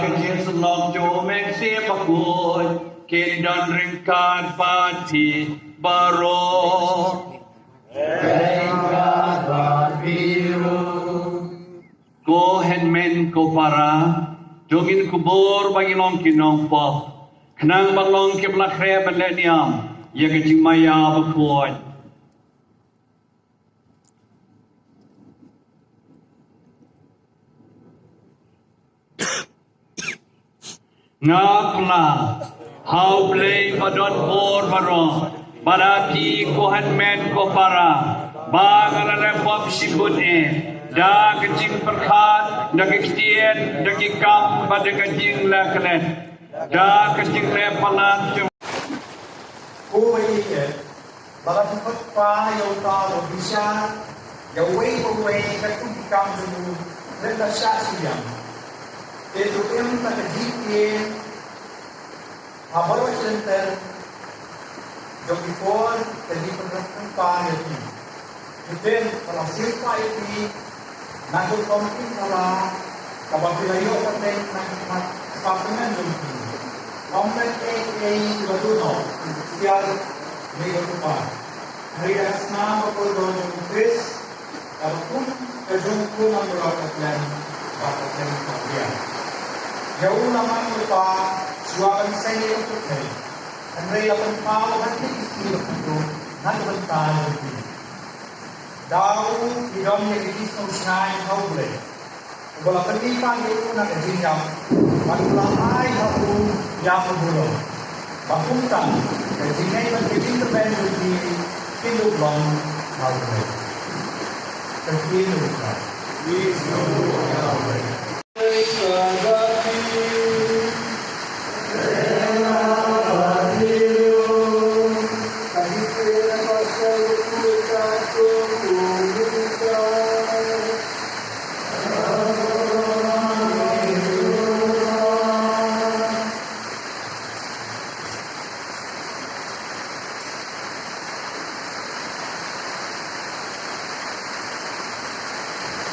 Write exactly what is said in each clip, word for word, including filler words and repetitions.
Ki shlok jong U Mynsiem Bakhuid kin don ryngkat bad phi baroh. Ryngkat bad phi ruh. Ko hynmen ko para, to ngin kubur ba ngin long ki nongpop, khnang ban long kiba la khreh ban leh niam ïa ka jingmaïa bakhuid. Nga kular ha U Blei ba don bor baroh, bad ha phi ko hynmen ko para, ba nga la leh pop shibun eh, da ka jingpyrkhat, da ka ktien, da ki kam, bad da ka jingleh klet, da ka jingleh palat jong Ko ba ïeit, ba la pynkhot kpa ïa uta uba bishar ïa uwei pa uwei katkum ki kam jong u, lem da shah shiliang. Te to im da ka jingkyrkhu ha baroh ki lynter jong ki por, ka jingpynkhot kpa ïa phi. Te ba la siewspah ïa phi na ka rukom pynpala kaba phi la ïoh pateng na ka khmat kpa tyngen jong phi. Ym lei ei ei ba duh noh, siar ne ba duh pa. Hynrei da ka snam ba kordor jong u Khrist, kaba kum ka jong u namar ka plan bad ka plan ka biang. Ïa u la man u pa shuwa ban seng ïa u Khrist. Hynrei la pynpaw ha ki sngi ba kordor na ka bynta jong phi. Da u ngi don ïa ka jingsngewshngaiñ ha U Blei, uba la pynmih pat ïa u na ka jingïap, bad u la ai ha u ïa ka burom, ba kumta ka jingngeit bad ka jingkyrmen jong phi kin duh long ha U Blei. Ka ktien U Trai.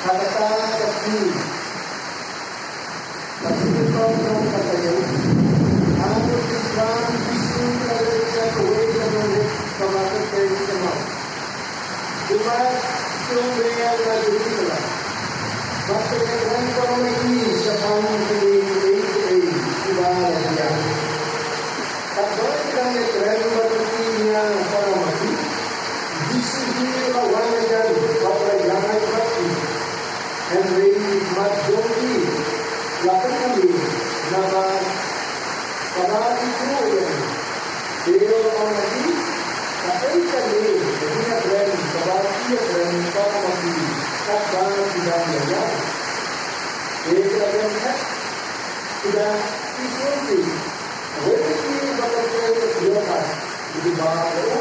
Ha kata ka sngi, ka sngi nyngkong jong ka taïew, ha ka sngi Jisu u la leit sha kawei ka nongbet kaba kyrteng Emmaus, kumba shong bha na Jerusalem. Bad ka ïakren bha ma ki shaphang kine kiei kiei kiba la jia. Katba ki dang ïakren bad ki ïa para ma ki, Jisu hi u la wan hajan bad u la ïaid bad ki. Hynrei ki khmat jong ki la pynmih naba kaba ki kynnoh ïa u. Te u la ong ha ki, kaei kane ka jingïakren kaba ki ïakren para ma ki katba ki dang ïaid? Te ki la ïeng thep, ki da isynei. Kawei na ki ba kyrteng u Kleopas, u jubab ïa u,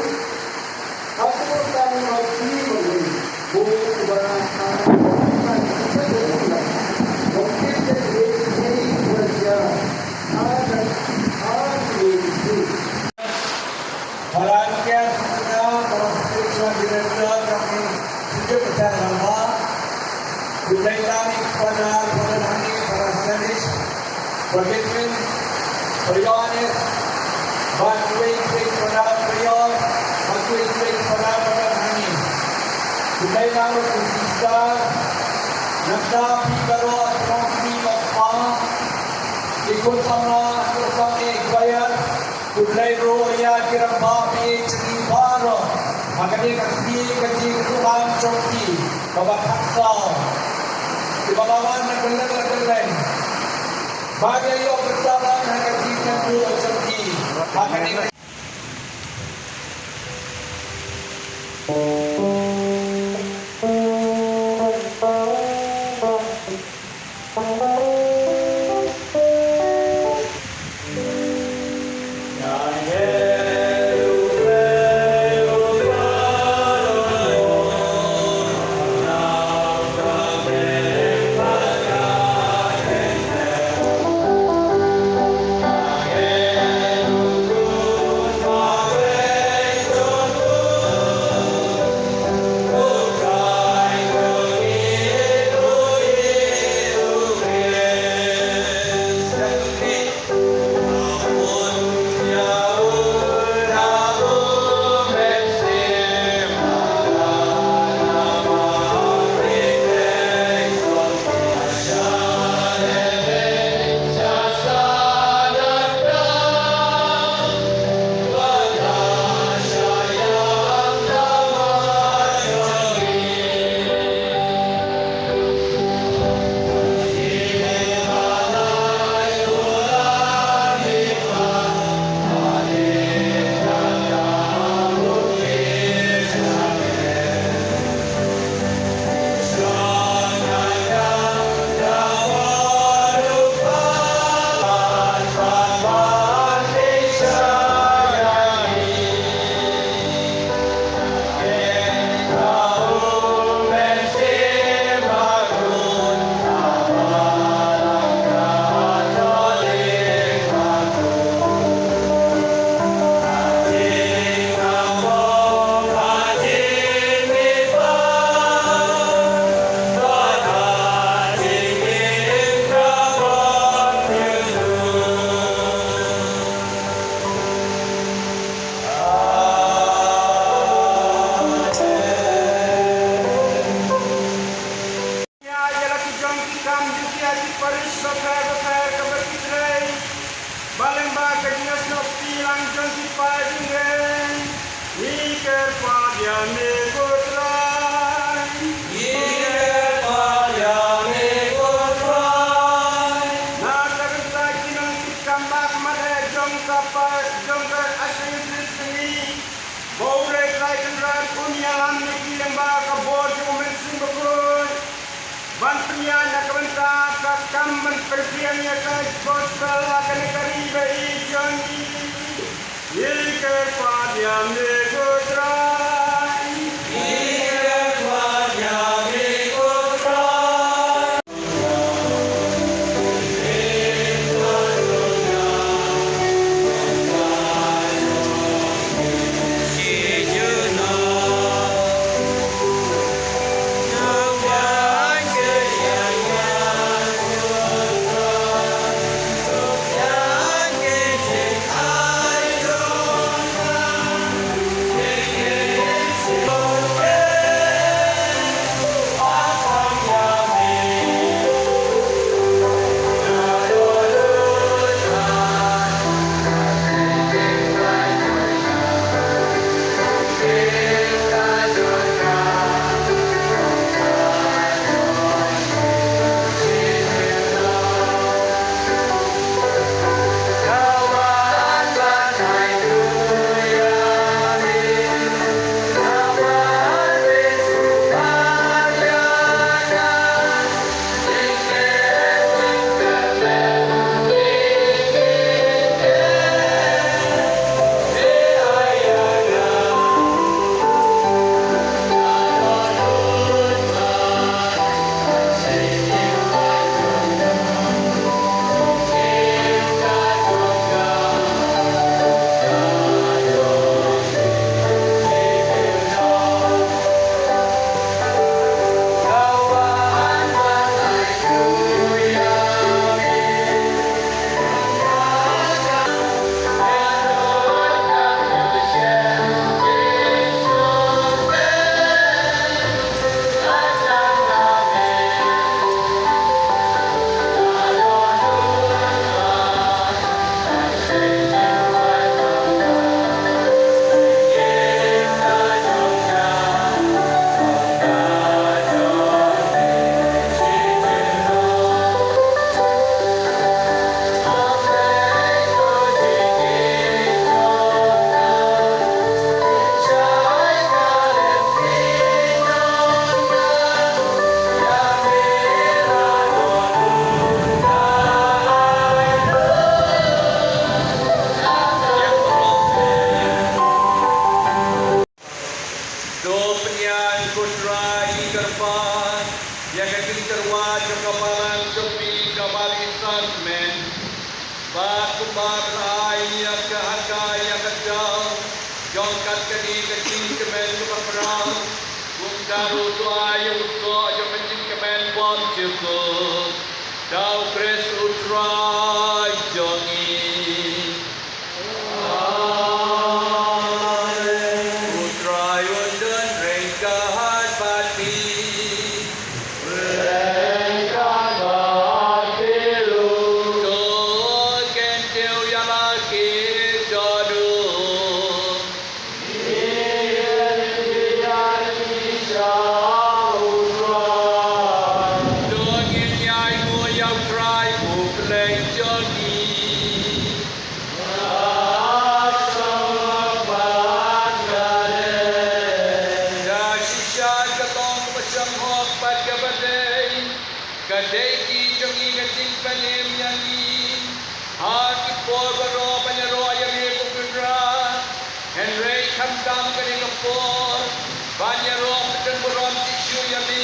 hato tang ma phi marwei, ko uba ha ka jingpynlong, ym tip ïa kiei kiei kiba jia ha ka, ha kine ki sngi? Para ngeit, para spiritual director jong ki Sujud Pynthei Rangbah, Khublei Ïalam ïa ki Father, Father Hani, Father Salish, Brother Edwin, Brother Ïoannis, bad kiwei kiwei ki Father Prior, bad kiwei kiwei ki Father, Father Hani. Khublei Ïalam ïa ki sister, nangta phi baroh ki nongkmie nongkpa, ki khun samla, ki khun samla choir, Khublei ruh ïa ki rangbah phi jong ngi baroh. Ha kane ka sngi ka jingïathuhkhang jong ki kaba kham saw, kiba la wan na kylleng na kylleng. Ba ngin ïoh bynta lang ha ka jingïathuhkhang jong ki ha kane ka Kpa jong ka Archdiocese ka ngi, ba U Blei Trai Kynrad un ïalam ïa ki lyngba ka bor jong U Mynsiem Bakhuid ban pynïaid na ka bynta ka kam ban pynphriang ïa ka gospel ha kane ka ri ba ïeit jong ngi. Ngi kyrpad ïa me ko Trai. Ngi kyrpad ïa me ko Trai. To pynïaid ko Trai, ngi kyrpad ïa ka jingtyrwa jong ka balang jong phi ka Mari Sacrament. Bad kumba ka la ai ïa ka ha ka ïa ka daw jong katkane ka jingkmen kaba khraw, kumta ruh to ai ïa u soh jong ka jingkmen bymjukut. Da U Khrist U Trai jong ngi. Amen. U Trai un don ryngkat bad phi. Ryngkat bad phi ruh. To kyntiew ïa la ki jong u. Ngi kyntiew ïa phi sha U Trai. To ngin ïai nguh ïa U Trai U Blei jong ngi. Da shisha ka long kaba shong hok bad kaba dei, ka dei ki jong ngi ka jingpynim ïa ngi ha ki por baroh ban ïaroh ïa me ko Kynrad. Hynrei khamtam ka dei ka por ban ïaroh pynburom shisha ïa me,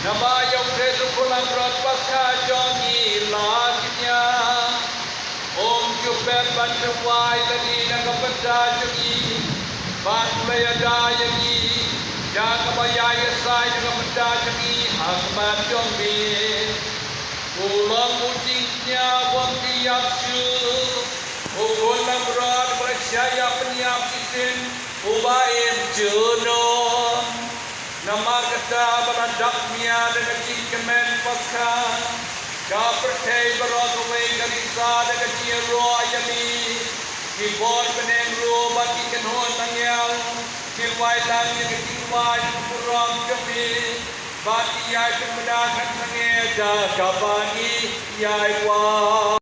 namar ïa U Khrist U Khun langbrot Paskha jong ngi la kynja. Um ju pep ban tyrwa ïa lade na ka bynta jong ngi, bad um la ïada ïa ngi da kaba ïai ïasai na ka bynta jong ngi ha khmat jong me. U long u jingkñia bym ïap shuh, u Khun langbrot ba la shah ïapynïap shisien, uba im junom. Namar kata ba la dap mia da ka jingkmen Paskha, ka pyrthei baroh kawei ka risa da ka jingïaroh ïa me. Ki bor bneng ruh bad ki kynhun angel ki wai lang ïa ka jingwai ka burom jong me, bad ki ïai pynbna khan sangeh da kaba ngi ïai wai.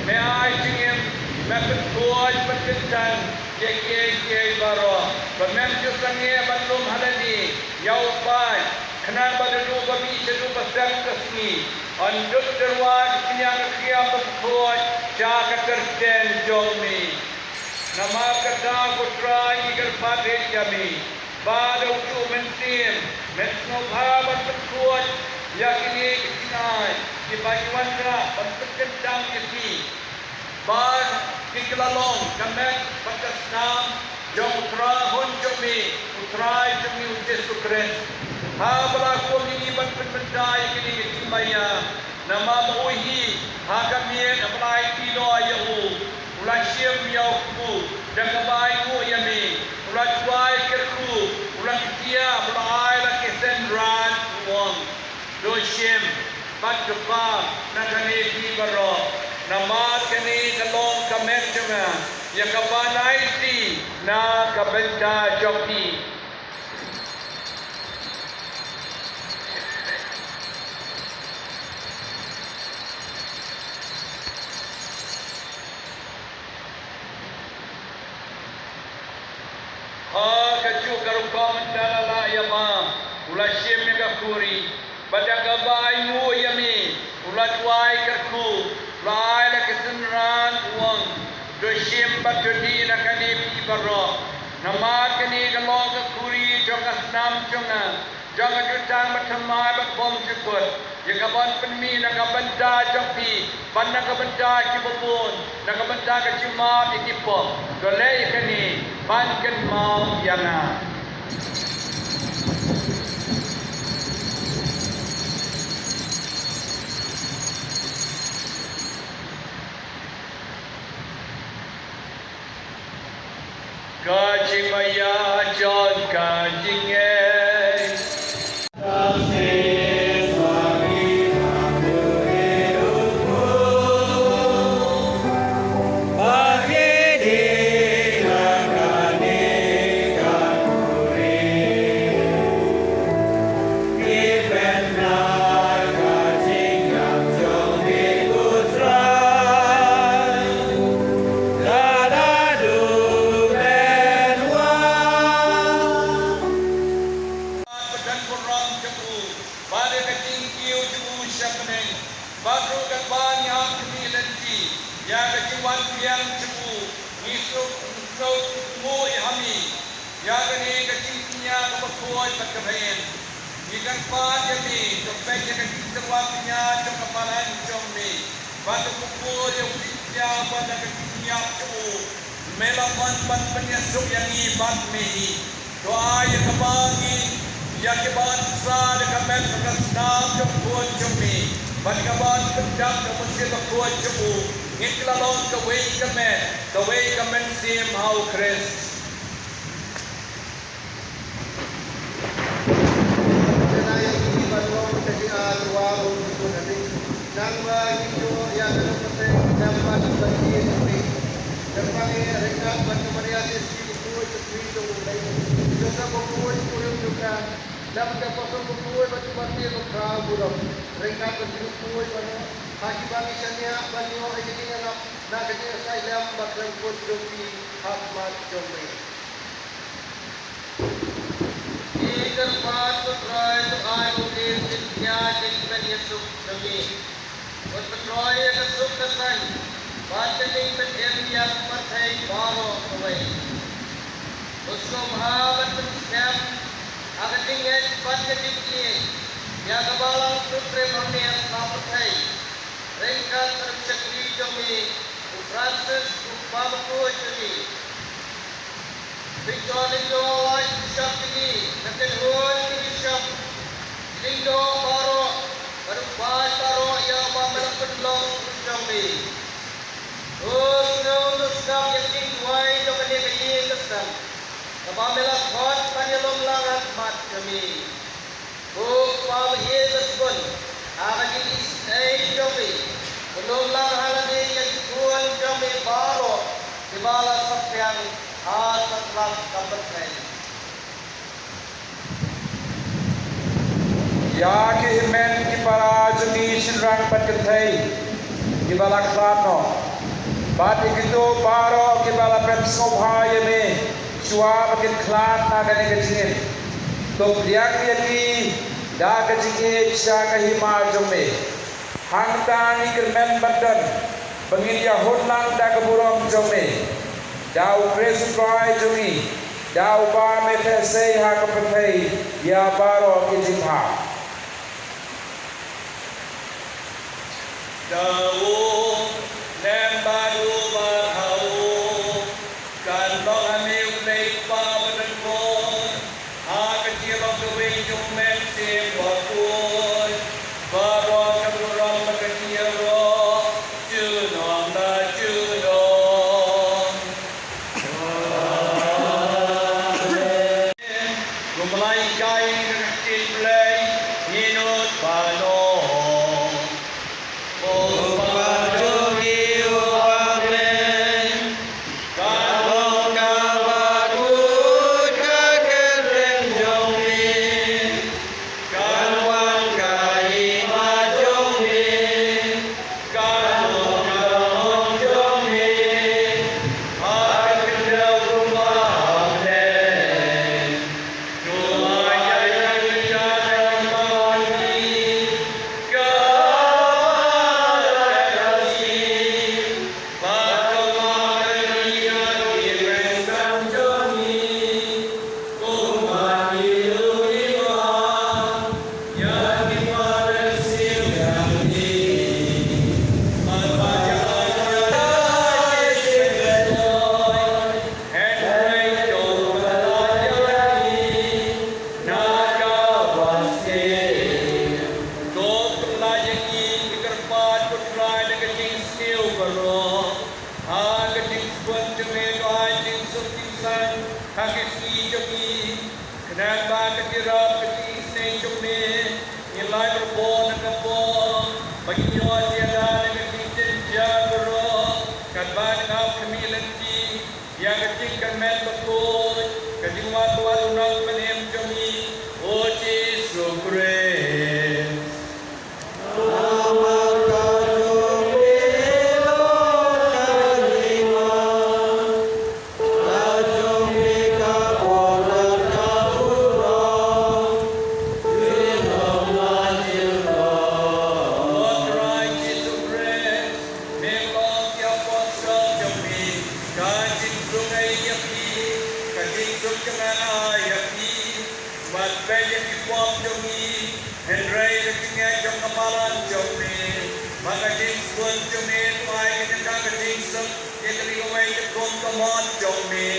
Me ai jingim, me pynkhuid, pynkyntang ïa kiei kiei baroh. Ba mem ju sangeh ban lum ha lade ïa u paid, khnang ba naduh babi shaduh ba sem ka sngi, yn dut tyrwa ka khñiang ka khñiang ba pynkhuid sha ka kyrteng jong me. Namar kata ko Trai ngi kyrpad ïa me, ba da u Mynsiem men sngewbha ban pynkhuid ïa kine ki jingai kiba ngi wanrah ban pynkyntang ïa ki, ba ki la long ka met bad ka snam jong u Trai hun jong me, u Trai jong me u Jisu Khrist. Ha ba la kum ïa ngi ban pynbynta ïa kine ki jingmaïa. Namar ba u hi ha ka miet haba la aiti noh ïa u, u la shim ïa u kpu da kaba ainguh ïa me, u la duwai kyrkhu, u la ktiah, u la ai la ki synran, u ong, to shim bad to pam na kane phi baroh. Namar kane ka long ka met jong nga ïa kaba nga aiti na ka bynta jong phi. Ha kajuh ka rukom mynta la lah ïa ma, u la shim ïa ka khuri, bad da kaba ainguh ïa me, u la duwai kyrkhu, u la ai la ki synran, u ong, to shim bad to dih na kane phi baroh. Namar kane ka long ka khuri jong ka snam jong nga, jong ka jutang bathymmai bad bymjukut, ïa kaban pynmih na ka bynta jong phi bad na ka bynta kiba bun, na ka bynta ka jingmap ïa ki pop. To leh ïa kane ban kynmaw ïa nga. Ka jingmaïa jong ka jingngeit. Bad ka don burom jong u, bad ïa ka jingkiew jong u sha bneng, bad ruh katba ngi hap khmih lynti ïa ka jingwan biang jong u, ngi sngewthuh, sngewthuh ïa me. Ïa kane ka jingkñia kaba khuid bad kaba im, ngi kyrpad ïa me, to peit ïa ka jingtyrwa kñia jong ka balang jong me, bad to kubur ïa u Khristan bad ïa ka jingïap jong u. Me la wan ban pynïasuk ïa ngi bad me hi. To ai ïa kaba ngi, ïa kiba ngi sa da ka met bad ka snam jong u Khun jong me, bad kaba ngi pyndap da ka Mynsiem Bakhuid jong u, ngin kylla long kawei ka met, kawei ka mynsiem ha u Khrist. Kane ïa kine ki ban long ka jingïathuh ba u kut hadien. Nangba ngin ïoh ïa ka nongpynthiah khlem pat ban ïeit ïa u. Kyrpang eh ryngkat bad ka Maria Theisotti bakhuid ka Kmie jong u Blei, u Joseph bakhuid u briew jong ka, lem bad ki apostol bakhuid bad ki martir bakhraw burom, ryngkat bad ki bakhuid baroh, ha kiba ngi shaniah ban ïoh ïa ka jingïarap na ka jingïasaid lem bad khlem kut jong phi ha khmat jong me. Ngi kyrpad ko Trai to ai ïa ngi ka jingkñia jingpynïasuk jong me. Bad pynroi ïa ka suk ka saiñ bad ka jingpynim ïa ka pyrthei baroh kawei. To sngewbha ban pynskhem ha ka jingngeit bad ka jingïeit ïa ka Balang Kynrad Rim Hangne ha pyrthei, ryngkat bad u shakri jong me u Francis, u Kpa Bakhuid jong me. Pynshoi lyngdoh u Archbishop jong ngi, ka kynhun ki bishop, ki lyngdoh baroh bad u paid baroh ïa uba me la pynlong ruh jong me. To sngew, to sngap ïa ka jingduwai jong kane ka ïing ka sem, kaba me la khot ban ïalum lang ha khmat jong me. Ko Kpa ba ïeit ba sbun, ha ka jingisynei jong me, pynlong lang ha lade ïa ki khun jong me baroh kiba la saphriang ha satlak ka pyrthei. Ïa ki hynmen ki para jong ngi shynrang bad kynthei, kiba la khlad noh, bad ïa kito baroh kiba la pynsngewbha ïa me shuwa ba kin khlad na kane ka jingim, to pdiang ïa ki da ka jingïeit sha ka hima jong me. Hangta ngi kyrmen ban don ba ngin ïahun lang da ka burom jong me. Da U Khrist U Trai jong ngi, da uba me theh sei ha ka pyrthei ïa baroh ki jingbha. Da u lem bad u bad ha u, kan long ha me U Blei Kpa Badonbor, ha ka jinglong kawei jong U Mynsiem Bakhuid, baroh ka burom bad ka jingïaroh junom la junom. Amen. Kumba la hikai ha ka ktien Blei, ngi nud ban ong: Kpa jong ngi uba ha bneng, kan long kaba khuid ka kyrteng jong me, kan wan ka hima jong me, kan long ka mon jong me ha ka khyndew kumba ha bneng. To ai ïa ngi ïa ka jingim kaba la ka sngi, bad to map ïa ngi ïa ki rynsan jong ngi, kumba ngi ruh ngi map ïa ki paresien jong ngi. Bad wat ïa ngi ïa ki paresien, hynrei to pyllait ïa ngi na kaba sniew. To pyllait ïa ngi, ngi kyrpad, ko Trai, na ka jingsniew baroh. Ha ka jingsbun jong me to ai jingsuk jingsan ha ki sngi jong ngi. Khnang ba ka jingïarap ka jingisynei jong me, ngin lait barabor na ka bor, ba ngin ïoh jingïada na ka jingjynjar baroh, katba ngi ap khmih lynti ïa ka jingkyrmen bakhuid, ka jingwan ba wat u Nongpynim jong ngi, U Jisu Khrist. Ko Trai Jisu Khrist, me long ïa ki apostol jong me ka jingsuk ïa phi, ka jingsuk jong nga ïa phi. Wat peit ïa ki pop jong ngi, hynrei ka jingngeit jong ka balang jong me. Ma ka jingsbun jong me, to ai kane ka jingsuk ïa kane kawei ka kum ka mon jong me.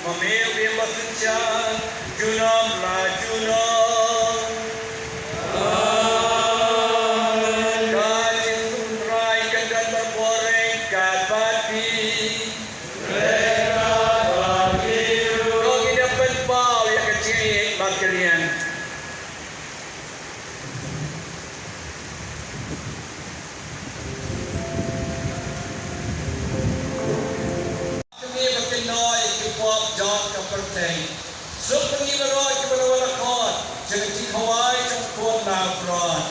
Ma me u Blei basynshar junom la junom. Amen. Ka jingsuk U Trai kan don barabor ryngkat bad phi. Ko, ngin ïa pynpaw ïa ka jingïeit bad ka riang. Ngi ba kin noh ïa ki pop jong ka pyrthei. Suk ma ngi baroh kiba la wan la khot sha ka jingkhawai jong ka khun na u Trai.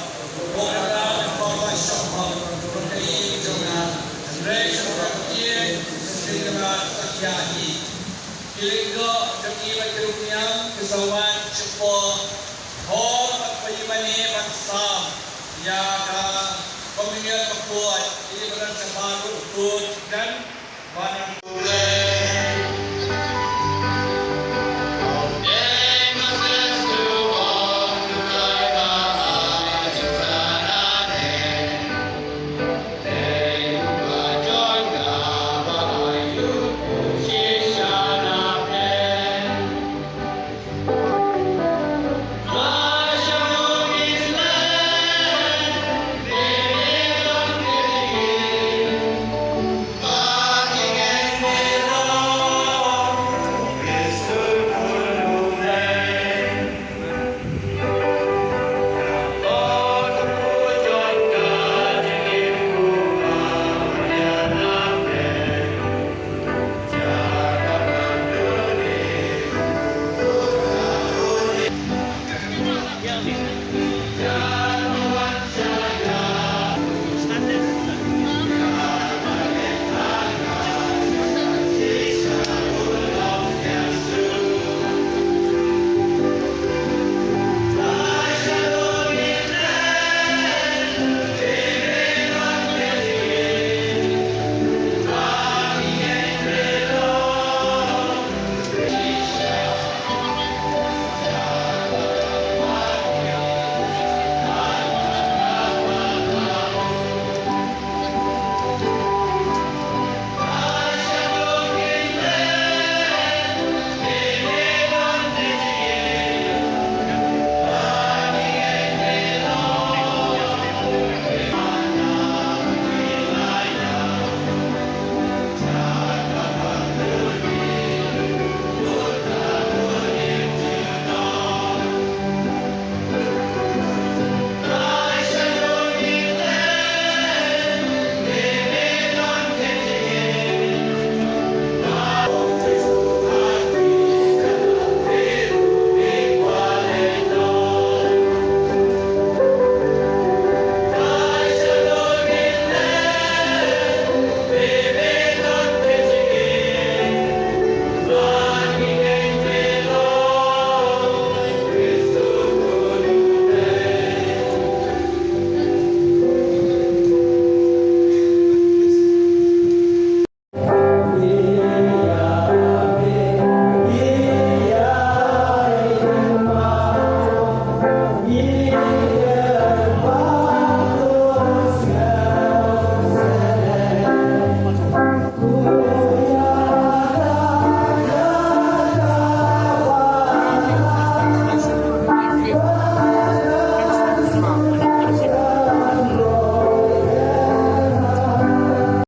Ko Kynrad kaba shong hok, pynrung ka ïing jong nga, hynrei sha ka ktien, sha ka ktien ka mat ka ïa hi. Ki lyngdoh jong ngi bad ki riewniam ki sa wan shapoh hall bad phi mane ban sam ïa ka Communion bakhuid. Ki ba don shabar ruh, u Deacon Banan.